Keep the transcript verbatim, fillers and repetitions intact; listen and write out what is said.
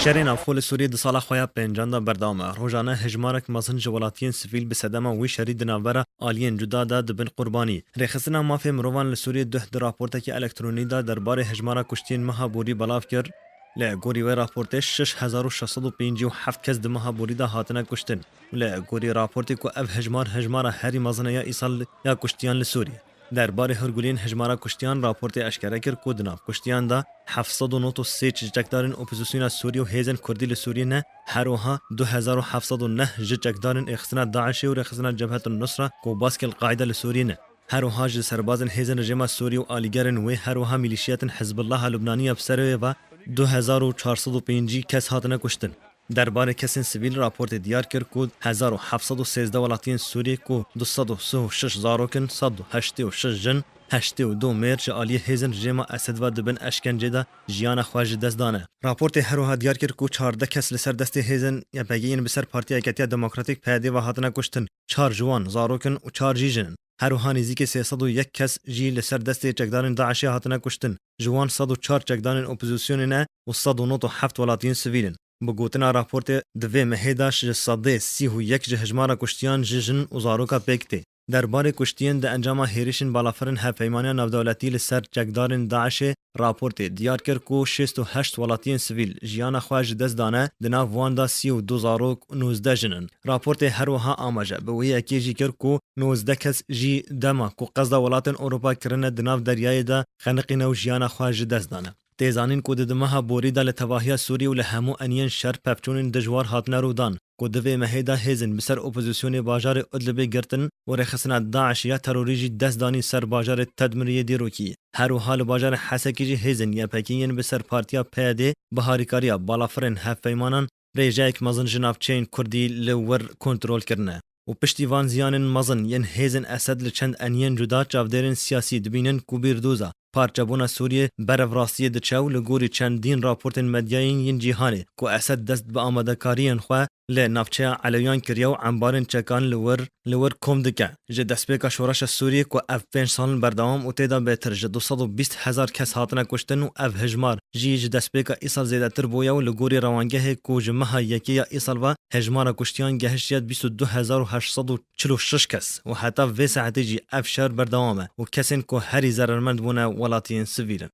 Şerê navxwe li Sûriyê di sala xwe ya pêncan de berdewam e. Rojane hejmarek mezin ji welatiyên sivîl bi sedema wî şerî di navbera aliyên cuda de dibin qurbanî. Rêxistina mafê mirovan li Sûriyê duh di raportekî elektronî de derbarê hejmara kuştiyên meha borî belav kir. Li gorî wê raportê şeş hezar û şeş sed û pêncî û heft kes di meha borî de hatine kuştin. Li gorî raportê ku ev hejmar hejmara herî mezin e ya îsal ya kuştiyan li Sûriyê. Derbarê hûrguliyên hejmara kuştiyan raportê eşkere kir ku di nav kuştiyan de heft sed û nod û sê ji çekdarên opozisyona Sûriyê û hêzên Kurdî li Sûriyê ne, her wiha du hezar û heft sed û neh ji çekdarên rêxistina DAIŞê û rêxistina Cebhetun Nusra ku baskê El-Qaîde li Sûriyê ne. Her wiha ji serbazên hêzên rejîma Sûriyê û alîgerên wê, her wiha mîlîşiyetên Hizbullaha Lubnanî ya bi ser wê ve du hezar û çar sed û pêncî kes hatine kuştin. Derbarê kesên sivîl raportê diyar kir ku hezar û heft sed û sêzdeh welatiyên Sûriyê ku du sed û sih û şeş zarok in, sed û heştê û şeş jin, heştê û du mêr ji aliyê hêzên rejîma Esed ve dibin eşkencê de jiyana xwe ji dest dane. Raportê her wiha diyar kir ku çardeh kes li ser destê hêzên YPG'ê yên bi ser Partiya Yeketiya Demokratîk, P Y D, ve hatine kuştin, çar ji wan zarok in û çar jî jin in. Her wiha nêzîkî sê sed û yek kes jî li ser destê çekdarên DAIŞê hatine kuştin. Ji wan sed û çar çekdarên opozisyonê ne û sed û nod û heft welatiyên sivîl in. Bi gotina raportê, di vê mehê de ji sedê sî û yek ji hejmara kuştiyan ji jin û zaroka pêk tê. Derbarê kuştiyên di encama hêrişên balafirên hevpeymaniya navdewletî li ser çekdarên DAIŞê raportê diyar kir ku şêst û heşt welatiyên sivîl jiyana xwe ji dest dane, di nav wan de sî û du zarok û nozdeh jin in. Raportê her wiha amaje bi wê yekê jî kir ku nozdeh kes jî dema ku qesda welatên Ewropa kirine di nav deryayê de xeniqîne û jiyana xwe ji dest dane. Tê zanîn ku di di meha borî de li tevahiya Sûriyê û li hemû eniyên şer pevçûnên dijwar hatine rûdan, ku di vê mehê de hêzên bi ser opozisyonê bajarê Idlibê girtin û rêxistina DAIŞ ya terorî jî dest danî ser bajarê Tedmiriyê dîrokî. Her wiha li bajarê Hesekî jî hêzên YPG'ê yên bi ser partiya P Y D bi harîkariya balafirên hevpeymanan rêjeyek mezin ji navçeyên Kurdî li wir kontrol kirine. Û piştî van ziyanên mezin yên hêzên Esed li çend eniyên cuda çavdêrên siyasî dibînin ku bîrdoza parçebûna Sûriyê berev rastiyê diçe û li gorî çendîn raportên medyayên yên cîhanê ku Esed dest bi amadekariyên xwe li navçeya Elewiyan kiriye û embarên çekan li wir, li wir kom dike. Ji destpêka şoreşa Sûriyê ku ev pênc sal in berdewam û tê de bêtir ji du sed û bîst hezar kes hatine kuştin û ev hejmar jî ji destpêka îsal zêdetir bûye û li gorî rewangehê ku ji meha yekê ya îsal ve hejmara kuştiyan gehiştiye bîst û du hezar û heşt sed û çil û şeş kes û heta vê saetê jî ev şer berdewam e û kesên ku herî zerermend bûne welatiyên sivîl in.